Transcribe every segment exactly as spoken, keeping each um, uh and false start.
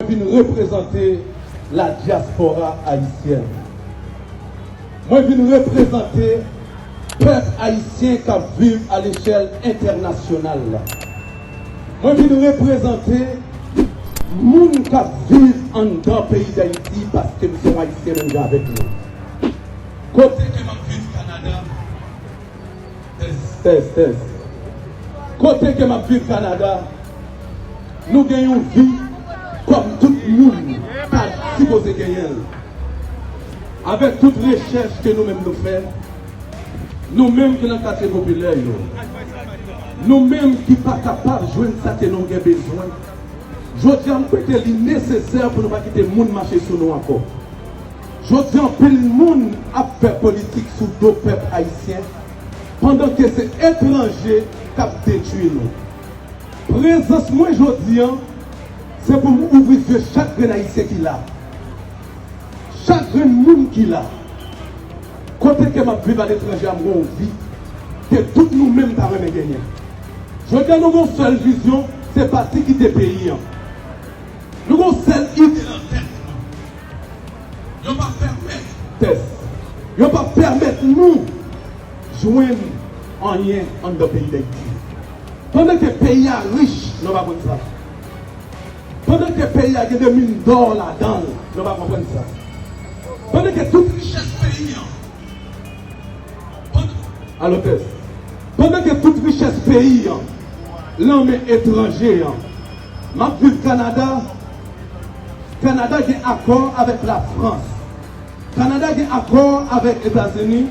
Vin reprezante la diaspora haïtienne. Mwen vin reprezante pèp ayisyen k ap viv a lechèl entènasyonal la. Mwen vin reprezante moun k ap viv anndan peyi Dayiti paske m se yon Ayisyen menm jan avèk nou. Kote ke m ap viv Kanada, Tès, tès, tès. Kote ke m ap viv Kanada, nou gen yon vi kòm tout moun ta sipoze genyen l. Avèk tout rechèch ke nou menm nou fè, nou menm ki nan katye popilè yo, nou menm ki pa kapab jwenn sa ke nou gen bezwen, jodi a m kwè ke li nesesè pou nou pa kite moun mache sou nou ankò. Jodi a, anpil moun ap fè politik sou do pèp ayisyen, pandan ke se etranje k ap detwi nou. Prezans mwen jodi a, se pou m ouvri zye chak grenn ayisyen ki la. Chak grenn moun ki la. Kote ke m ap viv aletranje a, m gen yon vi ke tout nou menm ta renmen genyen. Jodi a, nou gen yon sèl vizyon, se pati kite peyi a. Nou gen yon sèl ide nan tèt nou. Yo pa pèmèt tès. Yo pa pèmèt nou jwenn anyen anndan peyi Dayiti. Pandan ke peyi a rich, nou pa konn sa. Pandan ke peyi a gen de min dò ladan l, nou pa konprann sa. Pandan ke tout richès peyi an, pandan, alo tès. Pandan ke tout richès peyi an nan men etranje an, m ap viv Kanada. Kanada gen akò avèk Lafrans. Kanada gen akò avèk Etazini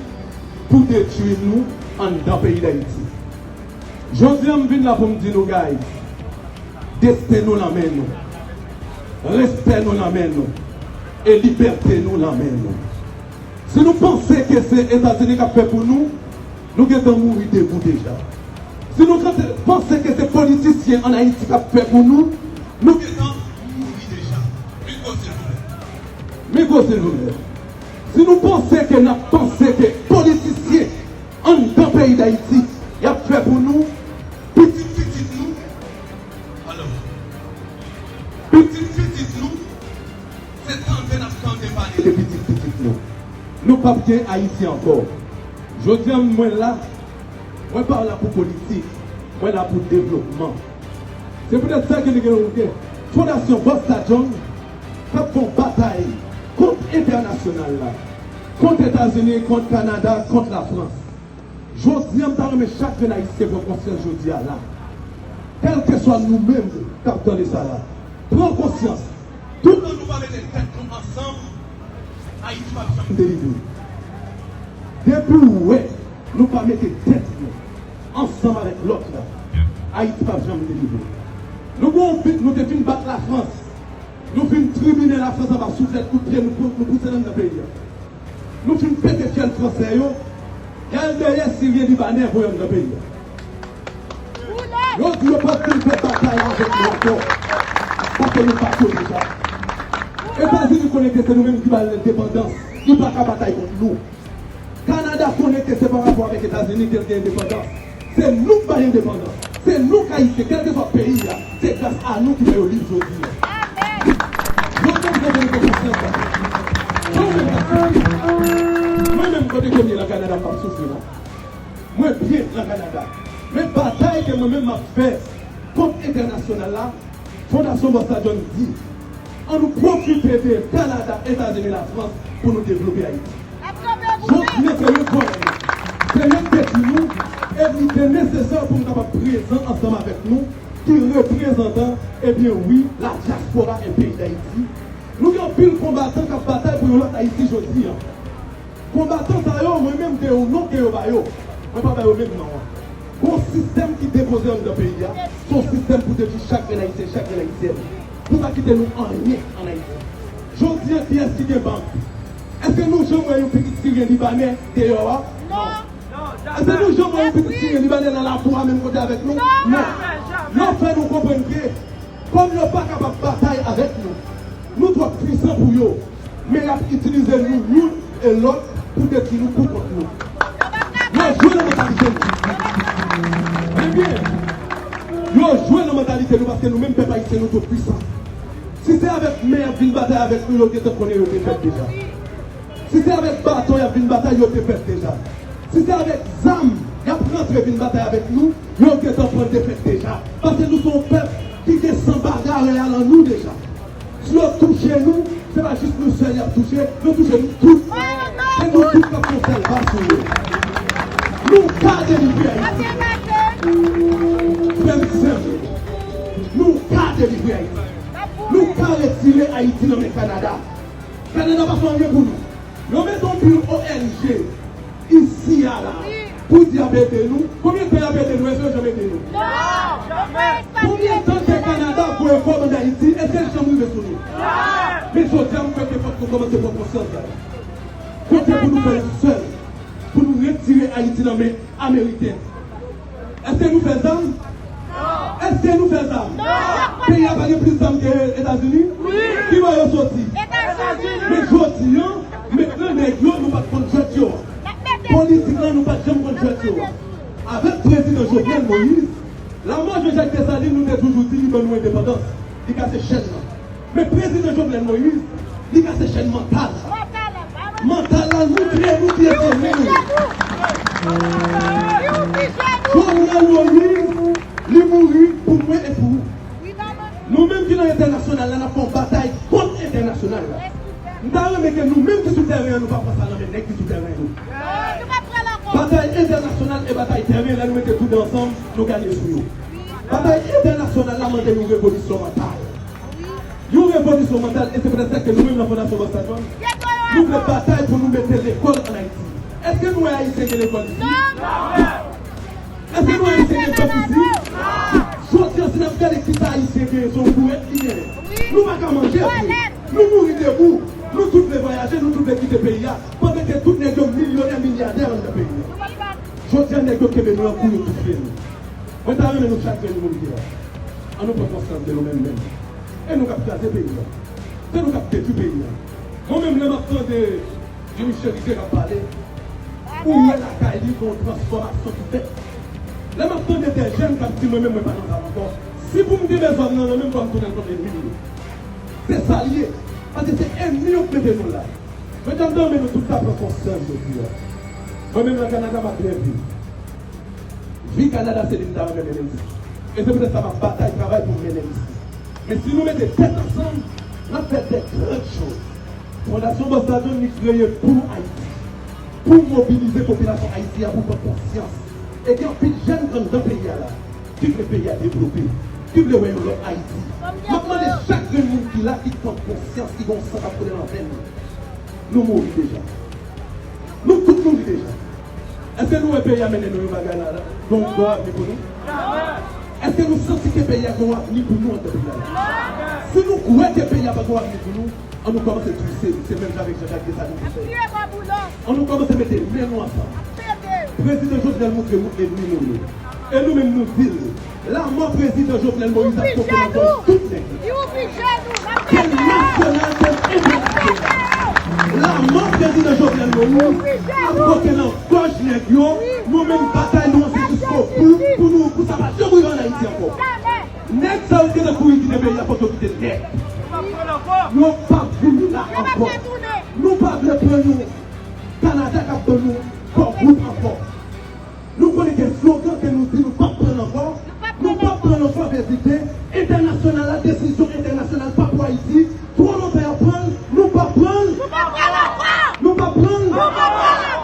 pou detwi nou anndan peyi Dayiti. Jodi a, m vin la pou m di nou, guys, desten nou nan men nou. Respè nou nan men nou. E libète nou nan men nou. Si nou panse ke se Etazini k ap fè pou nou, nou gentan mouri debou deja. Si nou kante-, panse ke se politisyen ann Ayiti k ap fè pou nou, nou gentan mouri deja. Mikwo, silvouplè. Mikwo, silvouplè. Si nou panse ke n ap panse ke politisyen anndan peyi Dayiti y ap fè pou nou, pitit pitit nou, alò, pitit pitit nou, se tande n ap tande pale de pitit pitit nou. Nou p ap gen Ayiti ankò. Jodi a, mwen la, mwen pa la pou politik, mwen la pou devlopman. Se poutèt sa ke nou gen yon gen Fondasyon Busta John k ap fè yon batay kont entènasyonal la, kont Etazini, kont Kanada, kont Lafrans. Jodi a, m ta renmen chak grenn Ayisyen pran konsyans jodi a la. Kèlkeswa nou menm k ap tande sa la, pran konsyans. Toutan nou pa mete tèt nou ansanm, Ayiti p ap janm delivre. Depi w wè nou pa mete tèt nou ansanm avèk lòt la, Ayiti p ap janm delivre. Nou gen yon bit, nou te fin bat Lafrans. Nou fin trimine Lafrans anba souflèt kout pye, nou pou-, nou pouse l anndan peyi a. Nou fin pete fyèl fransè yo, y al dèyè Siryen Libanè voye anndan peyi a. Yo di yo p ap vin fè batay avèk nou ankò, paske nou bat yo deja. Etazini konnen ke se nou menm ki ba l lendepandans, li pa ka batay kont nou. Kanada konnen ke se pa rapò avèk Etazini ke l gen endepandans. Se nou k ba l endepandans. Se nou k Ayisyen, kèlkeswa peyi a, se gras a nou ki fè yo lib jodi a. Jodi a, m kontan nou pran konsyans sa. Jan w wè m t ap soufri. Mwen menm, kote ke m ye nan Kanada, m p ap soufri non. Mwen byen nan Kanada. Men batay ke mwen menm m ap fè kont entènasyonal la, Fondasyon Busta John di, ann nou pwofite de Kanada, Etazini, Lafrans pou nou devlope Ayiti. Jodi a, se yo vòlè nou, se yo detwi nou, e li te nesesè pou n kapab prezan ansanm avèk nou, ki reprezantan, ebyen wi, la diaspora e peyi Dayiti. Nou gen anpil konbatan k ap batay pou yon lòt Ayiti jodi a. Konbatan sa yo, mwen menm, gen yon non ke yo ba yo. Mwen pa ba yo menm non an. Gon sistèm ki depoze anndan peyi a, se yon sistèm pou detwi chak grenn Ayisyen, chak grenn Ayisyèn. Pou pa kite nou anyen ann Ayiti. Jodi a, kiyès ki gen bank? Èske nou janm wè yon pitit Siryen Libanè deyò a? Non. Èske nou janm wè yon pitit Siryen Libanè nan lakou a menm kote avèk nou? Non. Yo fè nou konprann ke kòm yo pa kapab batay avèk nou, nou twò pwisan pou yo, men y ap itilize nou youn e lòt pou detwi nou pou kont nou. Yo jwe nan mantalite nou. Ebyen, yo jwe nan mantalite nou paske nou menm pèp ayisyen nou twò pwisan. Si se avèk men y ap vin batay avèk nou, yo gentan konnen yo defèt deja. Si se avèk baton y ap vin batay, yo defèt deja. Si se avèk zam y ap rantre vin batay avèk nou, yo gentan pran defèt deja. Paske nou se yon pèp ki gen san bagarè a nan nou deja. Si yo touche nou, se pa jis nou sèl y ap touche, yo touche nou tout. Se nou tout k ap fè yon sèl va sou yo. Nou ka delivre Ayiti. Frè m, sè m, nou ka delivre Ayiti. Nou ka retire Ayiti nan men Kanada. Kanada pa fè anyen pou nou. Yo mete yon pil O N G isi a la pou di y ap ede nou. Konbyen tan y ap ede nou? Èske yo janm ede nou? Konbyen tan ke Kanada voye kòb ann Ayiti? Èske l janm rive sou nou? Men jodi a, m kwè ke fòk nou kòmanse pran konsyans, guys. Kote pou nou fè yon sèl, pou nou retire Ayiti nan men Ameriken. Èske nou fè zam? Èske nou fè zam? Peyi a pa gen plis zam ke Etazini? Ki bò yo soti? Men jodi a, mentnan nèg yo, nou pa t konn jwèt yo a. Politik lan, nou pa t janm konn jwèt yo a. Avèk prezidan Jovenel Moïse, lanmò Jean Jacques Dessalines, nou te toujou di li ban nou endepandans. Li kase chèn nan. Men prezidan Jovenel Moïse, li kase chèn mantal la. Mantal la, nou kreye, nou kreye nou. Jovenel Moïse, li mouri pou mwen e pou ou. Nou menm ki nan entènasyonal la, n ap fè yon batay kont entènasyonal la. M ta renmen ke nou menm ki sou tèren an, nou pa pran sa nan men nèg ki sou tèren yo. Batay entènasyonal e batay tèren, lè nou mete tou de ansanm, nou ganye sou yo. Batay entènasyonal la mande yon revolisyon mantal. Yon revolisyon mantal, e se poutèt sa ke nou menm nan Fondasyon Boston, nou vle batay pou nou mete lekòl ann Ayiti. Èske nou wè Ayisyen gen lekòl isi? Èske nou wè Ayisyen gen jòb isi? Jodi a, si n ap gade kisa Ayisyen genyen, se yon kouwèt li genyen. Nou pa ka manje vre. Nou mouri debou. Nou tout vle vwayaje, nou tout vle kite peyi a. Pandan ke tout nèg yo milyonè, milyadè anndan peyi a. Jodi a, nèg yo kenbe nou nan kou, yo toufe nou. Mwen ta renmen nou chak grenn moun ki la, ann nou pran konsyans de nou menm menm. E nou k ap kraze peyi a. Se nou k ap detwi peyi a. Mwen menm, lè m ap tande Jimmy Chérizier k ap pale, ou wè lakay li gen yon transfòmasyon ki fèt. Lè m ap tande de jèn k ap di mwen menm mwen pa nan zam ankò, si pou m kenbe zam nan nan men m, fò m tounen l kont ènmi m yo. Se sa l ye. Paske se ènmi yo k mete nou la. Medam, danme nou tout ta pran konsyans jodi a. Mwen menm nan Kanada, m ap byen viv. Vi Kanada se li m ta renmen mennen isi. E se poutèt sa m ap batay, travay pou m mennen isi. Men si nou mete tèt ansanm, n ap fè de gran chòz. Fondasyon Bòs Lajon, li kreye pou Ayiti. Pou mobilize popilasyon Ayiti a pou pran konsyans. E gen anpil jèn anndan peyi a la ki vle peyi a devlope, ki vle wè yon lòt Ayiti. M ap mande chak grenn moun ki la, ki pran konsyans, ki gen yon san k ap koule nan venn li. Nou mouri deja. Nou tout mouri deja. Èske nou wè peyi a mennen nou yon bagay la, la? Gon, gon avni pou nou? Èske nou santi ke peyi a gon avni pou nou anndan peyi a la? Si nou kwè ke peyi a pa gon avni pou nou, ann nou kòmanse touye seri, se menm jan avèk Jean Jacques Dessalines te fè. Ann nou kòmanse mete men nou ansanm. Prezidan Jovenel montre nou ènmi nou ye. E nou menm nou di l, lanmò prezidan Jovenel Moïse ap pote nan gòj tout nèg yo. Ke nasyonal, ke entènasyonal. Lanmò prezidan Jovenel Moïse ap pote nan gòj nèg yo. Nou menm batay nou an se jiskobout pou nou, pou sa pa janm rive ann Ayiti ankò. Nèg sa yo ki gentan kouri kite peyi a, fòk yo kite nèt. Yo p ap vini la ankò. Nou pa vle pran yon Kanada k ap ban nou kò goud ankò. Nou konnen gen slogan ke nou di nou p ap pran l ankò. Nou p ap pran l ankò, vle di ke entènasyonal la, desizyon entènasyonal pa pou Ayiti. Twò lontan y ap pran l, nou p ap pran l. Nou p ap pran l.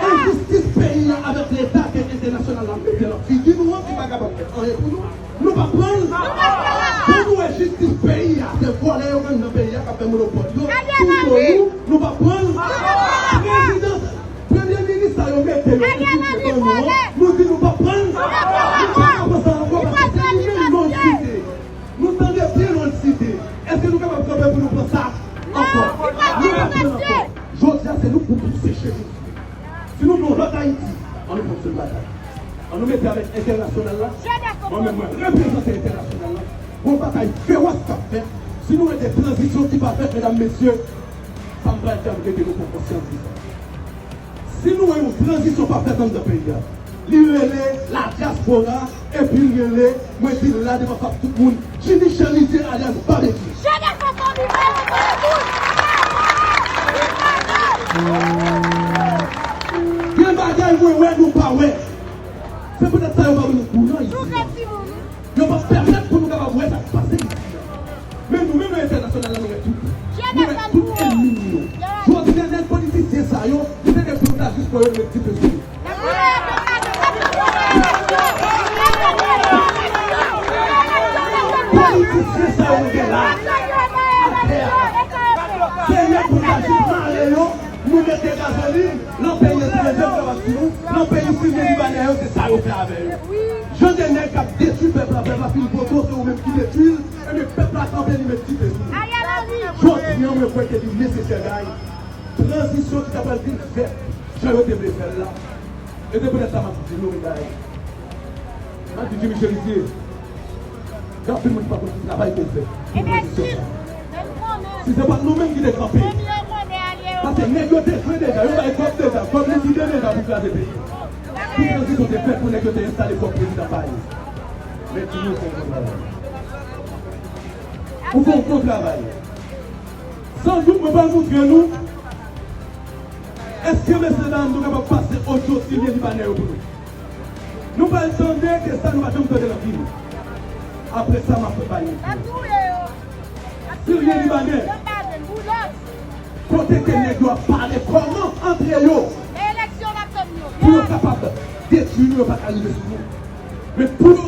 Enjistis peyi a avèk Leta ke entènasyonal la mete nan figi nou an ki pa kapab fè anyen pou nou. Nou p ap pran l. Pou nou wè jistis peyi a, se vòlè yo gen nan peyi a k ap fè monopòl yo sou do nou, nou p ap pran l. Prezidan, premye minis sa yo mete yo pou kite ban nou an, nou di nou p ap pran l. Nou pa ka pran sa ankò paske se li menm non l site. Nou tande byen non l site. Èske nou kapab kanpe pou nou pran sa ankò? Nou p ap pran l ankò. Jodi a se nou pou pouse cheve. Si nou vle yon lòt Ayiti, ann nou kontinye batay. Ann nou mete avèk entènasyonal la. Mwen menm, mwen reprezante entènasyonal la. Gon batay fewòs k ap fèt. Si nou wè de tranzisyon ki pa fèt, medam, mesye, sa m pral di a, m rete nou pran konsyans de sa. Si nou wè yon tranzisyon pa fèt anndan peyi a, li rele ladyaspora, epi l rele, mwen di l la devan fas tout moun, Jimmy Chérizier alyas Babekyou. Gen bagay mwen wè nou pa wè. Se poutèt sa yo pa vle nou kouran isi. Yo p ap pèmèt pou nou kapab wè sa k pase isi a. Men nou menm nan entènasyonal la, nou wè tout. Nou wè tout ènmi nou yo. Jodi a, nèg politisyen sa yo, se nèg pou nou ta jis pran yo, nou met dife sou yo. Politisyen sa yo gen la, atè a, se nèg pou nou ta jis mare yo, nou mete gazolin, nan peyi etranje, m kapab di nou, nan peyi Siryen Libanè yo, se sa yo fè avè yo. Jan de nèg k ap detwi pèp la, pèp la fin vote w, se ou menm ki detwi l, ebyen pèp la kanpe, li met dife sou ou. Jodi a, mwen kwè ke li nesesè, guys. Tranzisyon ki ta pral vin fèt, jan yo te vle fè l la. E se poutèt sa m ap di nou, medam. M ap di Jimmy Cherizier, gen anpil moun ki pa konn ki travay pou fè pou tranzisyon sa. Si se pa t nou menm ki te kanpe. Paske nèg yo te jwe deja, yo bay kòb deja, kòb likide deja pou kraze peyi. Pou tranzisyon te fèt, pou nèg yo te enstale kòb prezidan pa yo. Men Jimmy, ou fè yon bon travay. Ou fè yon bon travay. San dout, mwen pral montre nou, èske mesye dam nou kapab pase odyo Siryen Libanè yo pou nou? Nou pral tande ke sa nou pa janm tande nan vi nou. Apre sa, m ap fè bay nou. Siryen Libanè, kote ke nèg yo ap pale kòman antre yo pou yo kapab detwi nou, yo pa ka rive sou nou. Men pou yo